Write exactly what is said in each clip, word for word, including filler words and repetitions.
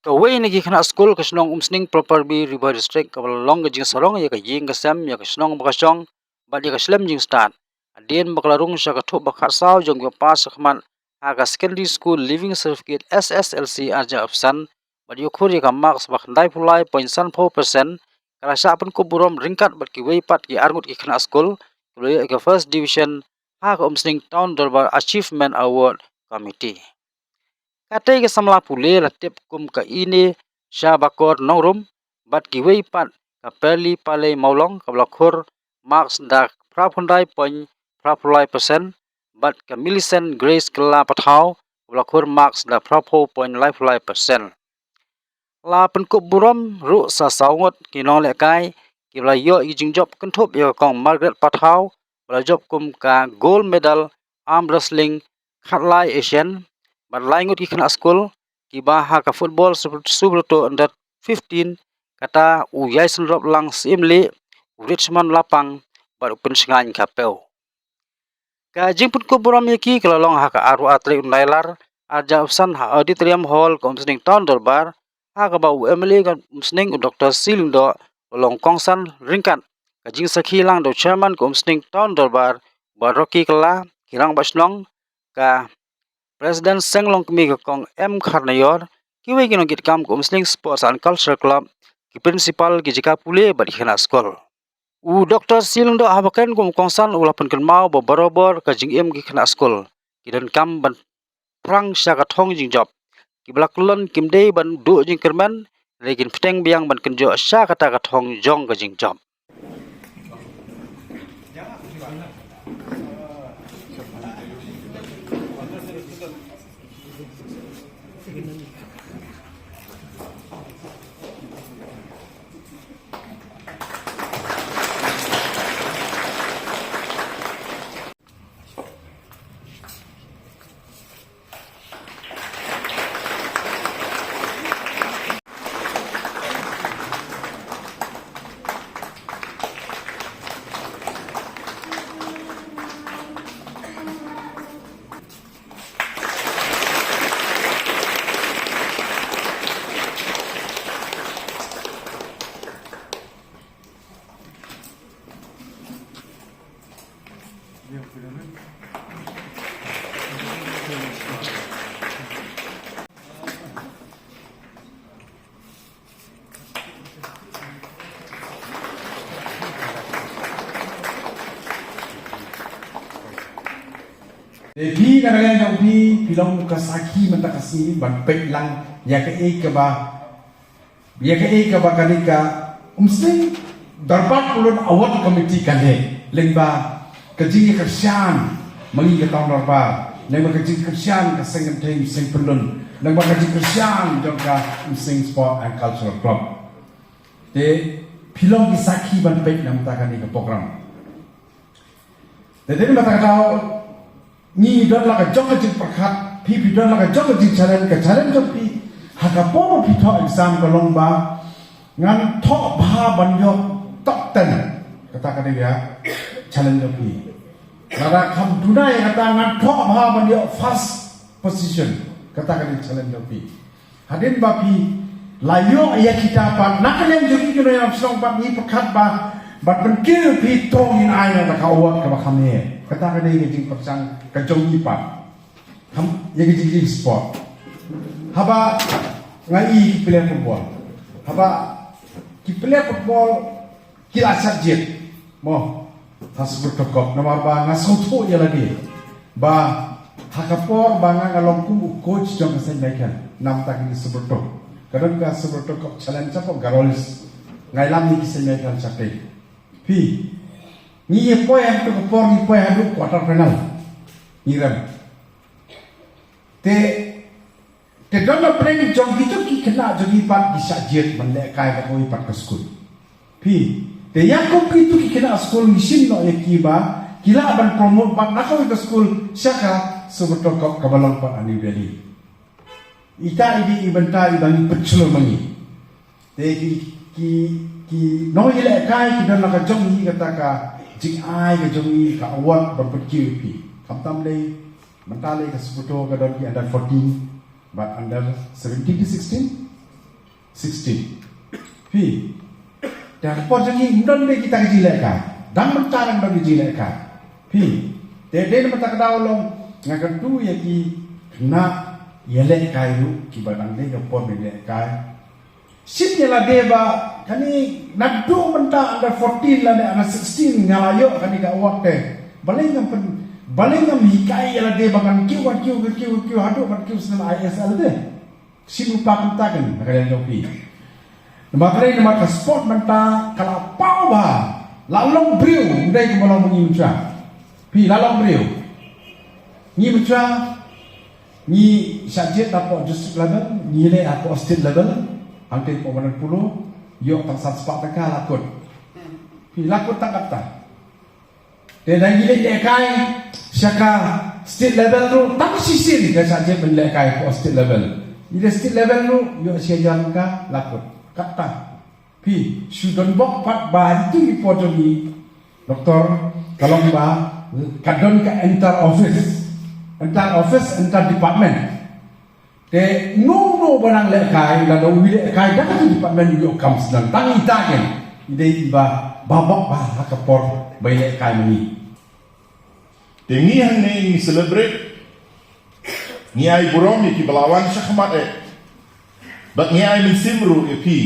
Kawei na ki khynnah skul ka shnong Umsning, Paderborn, Ri Bhoi District, kaba la long ka jingsarong ïa ka ïing ka sem, ïa ka shnong ba ka shong bad ïa ka shlem jingstad, hadien ba ka la rung sha ka thup ba khatsaw jong ki pass shakhmat ha ka Secondary School Leaving Certificate, S S L C, arja option, bad ïoh khur ïa ka marks ba khyndai phew lai point san phew percent. Ka la shah pynkup burom ryngkat bad kiwei pat ki arngut ki khynnah skul kiba la ïoh ïa ka first division ha ka Umsning Town Dorbar Achievement Award Committee. Katei ka samla pule la tip kum ka Ine Shah Bakor Nongrum, bad kiwei pat ka Perli Palei Mawlong kaba la khur marks da phra phew khyndai point phra phew lai percent, bad ka Millicent Grace Kylla Pathaw kaba la khur marks da phra phew point lai phew lai percent. La pynkup burom ruh sa saw ngut ki nonglehkai kiba la ïoh ïa ki jingjop, kynthup ïa ka Kong Margaret Pathaw ba la jop kum ka gold medal arm wrestling khatlai Asian, bad lai ngut ki khynnah skul kiba ha ka football Sub-, Subroto under fifteen, kata u Ïaisynroplang Syiemlieh, u Richmond Lapang bad u Pynshngaiñ Khapew. Ka jingpynkup burom ïa ki ka la long ha ka arphew ar tarik u Nailar arja option ha Auditorium Hall ka Umsning Town Dorbar, ha kaba u M L A ka Umsning u Doctor C Lyngdoh u la long kongsan ryngkat ka jingsakhi lang da u Chairman ka Umsning Town Dorbar Bah Rocky Kylla, ki Rangbah Shnong, ka President Seng Longkmie ka Kong M Kharnaior, kiwei ki nongkitkam ka Umsning Sports and Cultural Club, ki Principal, ki jaka pule bad ki khynnah skul. U Doctor C Lyngdoh haba kren kum u kongsan u la pynkynmaw ba barabor ka jingim ki khynnah skul ki donkam ban phrang sha ka thong jingjop, kiba la kyllon kim dei ban duh jingkyrmen, hynrei kin bteng biang ban kynjoh sha kata ka thong jong ka jingjop. Te phi na ka liang jong phi, phi long ka sakhi mynta ka sngi ban peit lang ïa kaei kaba, ïa kaei kaba kane ka Umsning Dorbar Pulun Award Committee kan leh lyngba ka jingïakyrshan ma ngi ka Town Dorbar, lyngba ka jingkyrshan ka Seng Kynthei Seng Pyllun, lyngba ka jingkyrshan jong ka Umsning Sport and Cultural Club. Te phi long ki sakhi ban peit na mynta kane ka program. Te dei na kata ka daw ngi don la ka jong ka jingpyrkhat, phi phi don la ka jong ka jingchallenge, ka challenge jong phi ha ka por ba phi thoh exam ka long ba ngan thoh bha ban ïoh top ten. Kata ka dei ka challenge jong phi. Lada kham duna ïa kata, ngan thoh bha ban ïoh first position. Kata ka dei challenge jong phi. Hadien ba phi la ïoh ïa kita pat, na ka liang jong ki nongïalam shnong pat ngi pyrkhat ba ban pynkiew phi to ngin ai na ka award kaba kham heh. Kata ka dei ka jingpyrshang ka jong ngi pat. Kham ïa ka jing, jing sport. Haba nga i ki player football, haba ki player football ki la shah jied mo ha Subrata Cup, namar ba nga sngewthuh ïa lade ba ha ka por ba nga, nga long kum u coach jong ka Saint Michael, na mynta kine Subrata ka don ka Subrata Cup Challenge hapoh Garo Hills, nga ïalam ïa ki Saint Michael shatei. Phi, ngi ïa poi ha kato ka por, ngi poi haduh quarter final, ngi rem. Te Te don na pdeng jong kito ki khynnah jong ngi pat ki shah jied ban lehkai na kawei pat ka skul. Phi, te ïa kum kito ki khynnah skul ngi shim noh ïa ki ba ki lah ban promote pat na kawei ka skul sha ka Subrata Cup kaba long pat ha New Delhi. Ita i dei i bynta iba ngi pynshlur ma ngi. Te ki, ki, ki nongïalehkai ki don la ka jong ngi kata ka jingai ka jong ngi ka award ban pynkiew ïa phi. Khamtam lei, mynta lei ka Subrata ka don ki under fourteen bad under seventeen to sixteen. sixteen. Phi. Te ha ka por jong ngi ym don de kita ki jingïalehkai. Dang mynta dang don ki jingïalehkai. Phi. Te dei na mynta ka daw long nga kyntu ïa ki khynnah ïalehkai ruh kiba dang dei ha ka por ban ïalehkai. Shim ïa lade ba kane naduh mynta under fourteen lane under sixteen nga la ïoh kane ka award te. Balei ngam pyn, balei ngam hikai ïa lade ba ngan kiew, ngan kiew, ngan kiew, ngan kiew haduh ban kiew snem I A S lade. Shim lypa kumta kan ha ka liang jong phi. Namar balei, namar ka sport mynta ka la paw bha. La long briew, ym dei kumba long ma ngi mynta. Phi, la long briew. Ngi mynta ngi shah jied hapoh district level, ngi leh hapoh state level, hangtei hapoh Madan Polo, ïoh tang san spah tyngka la kut. Phi, la kut tang katta. Te da ngi leit lehkai sha ka state level ruh, tang shisien ka shah jied ban lehkai hapoh state level. Ngi leit state level ruh, ïoh shi hajar tyngka la kut. Katta. Phi, shu don bok pat ba ha itu i por jong ngi, Doktor, ka long ba ka don ka inter office. Inter office, inter department. Te uno uno ba nang lehkai, lada u lehkai da katu department u ïoh kam sdang. Tang ita ken i dei iba ba bok ba ha ka por ba i lehkai ma ngi. Te ngi hangne ngi celebrate, ngi ai burom ïa kiba la wan shakhmat eh. Bad ngi ai mynsiem ruh ïa phi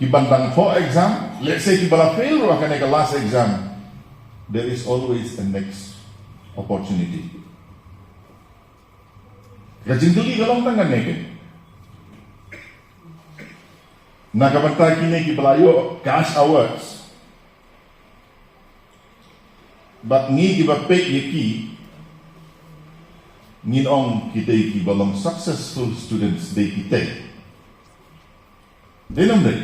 kiban dang thoh exam, let's say kiba la fail ruh ha kane ka last exam. There is always a next opportunity. Ka jingkylli ka long tang kane ke. Na ka bynta kine kiba la ïoh cash awards, bad ngi kiba peit ïa ki, ngin ong ki dei kiba long successful students, dei kitei. Dei ne ym dei?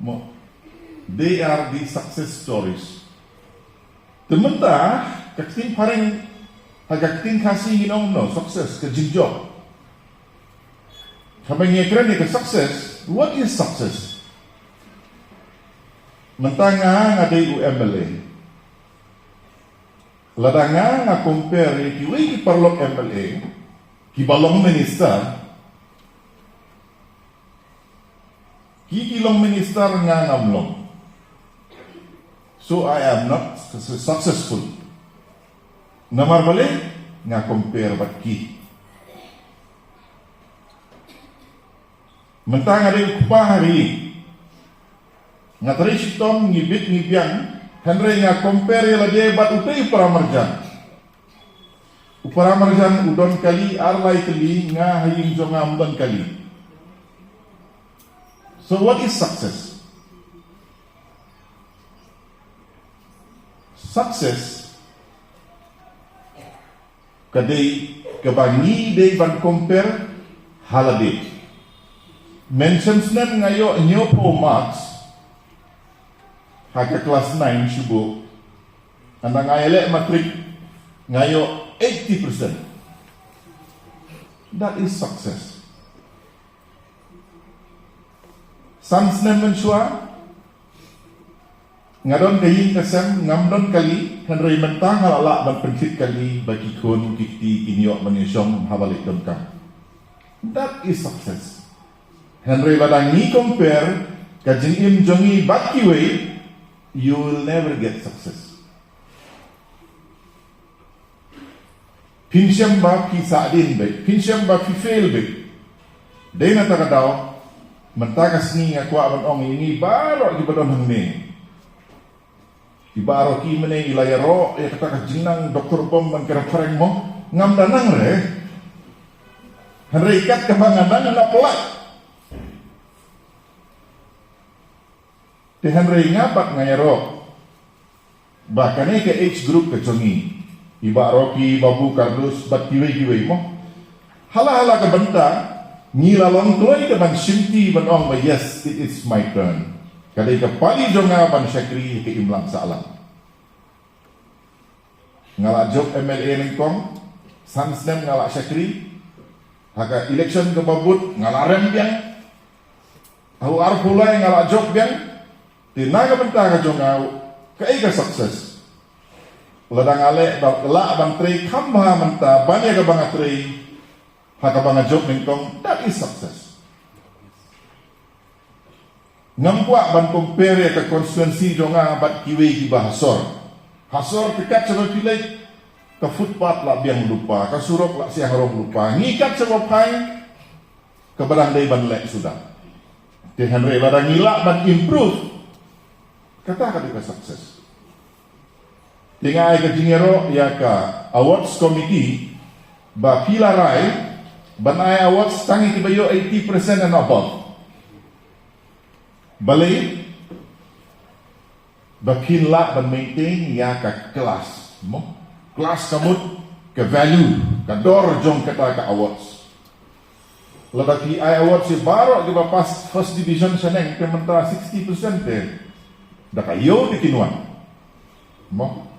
Mo, they are the success stories. Te mynta ka ktien phareng ha ka ktien Khasi ngin ong no, success, ka jingjop. Haba ngi kren ïa ka success, what is success? Mynta nga, nga dei u M L A. Lada nga, nga compare ïa kiwei ki paralok M L A kiba long minister, ki ki long minister, nga ngam long. So I am not su-, successful. Namar balei? Nga compare bad ki. Mynta nga dei u kpa ha ri. Nga trei shitom, ngi bit ngi biang, hynrei nga compare ïa lade bad utei u para marjan. U para marjan u don kali ar lai tylli, nga ha ïing jong nga ym don kali. So what is success? Success ka dei kaba ngi dei ban compare ha lade. Mynshem snem nga ïoh hynñiewphew marks ha ka class nine shuh. Hynda nga ïaleh matric nga ïoh eighty percent. That is success. San snem mynshuwa nga don ka ïing ka sem, ngam don kali, hynrei mynta nga la lah ban pynkit kali ba ki khun ki kti kin ïoh ban ïashong haba leit donkam. That is success. Hynrei lada ngi compare ka jingim jong ngi bad kiwei, you will never get success. Phin shem ba phi sahdien beit, phin shem ba phi fail beit. Dei na kata ka daw, mynta ka sngi nga kwah ban ong ïa ngi baroh kiba don hangne. Ki baroh ki mynne i la ïaroh ïa kata ka jingnang doktor bom ban kren phareng mo, ngam da nang re. Hynrei kat kaba nga nang na pla. Te hynrei nga pat nga ïaroh ba kane ka age group ka jong ngi, i Bah Rocky, Babu Kardus bad kiwei kiwei mo, ha la ha la ka bynta ngi la long kloi ka ban shimti ban ong ba yes, it is my turn. Ka dei ka pali jong nga ban shakri ha ka imlang sahlang. Nga la jop M L A nyngkong, san snem nga la shakri. Ha ka election kaba bud nga la rem biang. Ha u arphew lai nga la jop biang. Te na ka bynta ka jong nga, kaei ka success? Lada nga leh ba lah ban trei kham bha mynta ban ïa kaba nga trei ha kaba nga jop nyngkong, that is success. Ngam kwah ban compare ïa ka constituency jong nga bad kiwei kiba ha sor. Ha sor te kat shaba phi leit, ka footpath la biang lypa, ka surok la siahrong lypa. Ngi kat shaba phai, kaba dang dei ban leh suda. Te hynrei lada ngi lah ban improve, kata ka dei ka success. Te nga ai ka jingïaroh ïa ka awards committee ba phi la rai ban ai awards tang ïa kiba ïoh eighty percent and above. Balei? Ba phin lah ban maintain ïa ka class, mo? Class ka mut ka value, ka dor jong kata ka awards. Lada phi ai awards ïa baroh kiba pass first division shaneng, te mynta sixty percent te da ka ïew te kin wan, mo?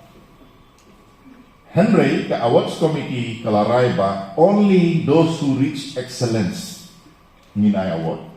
Hynrei ka awards committee ka la rai ba only those who reach excellence ngin ai award.